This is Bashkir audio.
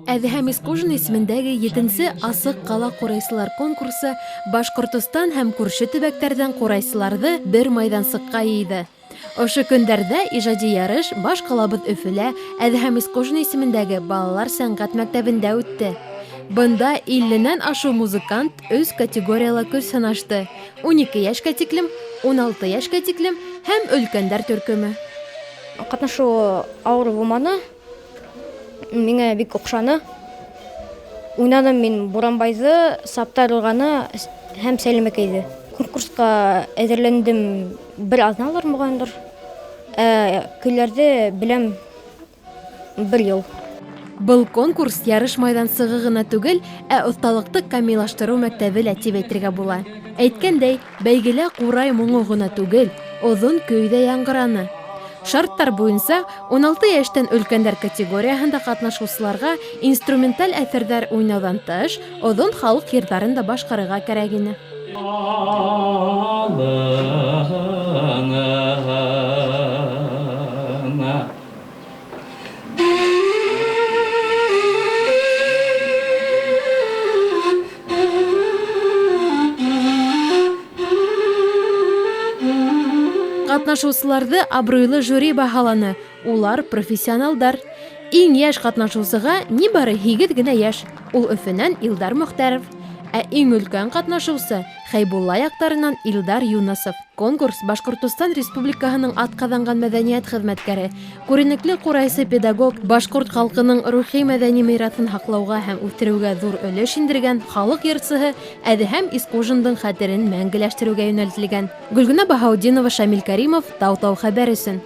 Әҙһәм Исҡужин исемендәге етенсе Асыҡ ҡала ҡурайсылар конкурсы Башҡортостан һәм күрше төбәктәрҙән ҡурайсыларҙы бер майҙансыҡҡа йыйҙы. Ошо көндәрҙә ижади ярыш баш ҡалабыҙ Өфөлә Әҙһәм Исҡужин исемендәге балалар сәнғәт мәктәбендә үтте. Бында илленән ашыу музыкант өс категорияла көс һынашты, 12 йәшкә тиклем, 16 йәшкә тиклем һәм өлкәндәр төркөмө. Ҡатнашыуы ауыр булманы. Миңә бик оҡшаны. Уйнаным мин Буранбайҙы, Саптар Урғаны һәм Сәлимәкәйҙе. Конкурсҡа әҙерләндем бер аҙналыр моғайындыр. Ә көйләрҙе беләм бер йыл. Был конкурс ярыш майҙансығы ғына түгел, ә оҫталыҡты камиллаштырыу мәктәбе лә тип әйтергә була. Әйткәндәй, бәйгелә ҡурай моңо ғына түгел, оҙон көй ҙә яңғыраны. Шарттар буйынса, 16 йәштән өлкәндәр категорияһында ҡатнашыусыларға инструменталь әҫәрҙәр уйнауҙан тыш, оҙон халыҡ йырҙарын да башҡарырға кәрәк ине. Ҡатнашыусыларҙы абруйлы жюри баһаланы. Улар профессионалдар. Иң йәш ҡатнашыусыға ни бары 8 генә йәш. Ул Өфөнән Илдар Мөхтәров. Ә иң өлкән ҡатнашыусы Хәйбулла яҡтарынан Илдар Юнысов. Конкурс Башҡортостан Республикаһының атҡаҙанған мәҙәниәт хеҙмәткәре, күренекле ҡурайсы педагог, башҡорт халҡының рухи-мәҙәни мираҫын һаҡлауға һәм үҫтереүгә ҙур өлөш индергән халыҡ йырсыһы Әҙһәм Исҡужиндың хәтерен мәңгеләштереүгә йүнәлтелгән. Гөлгенә Баһаутдинова, Шамил Кәримов, Тау-Тау хәбәр өсөн.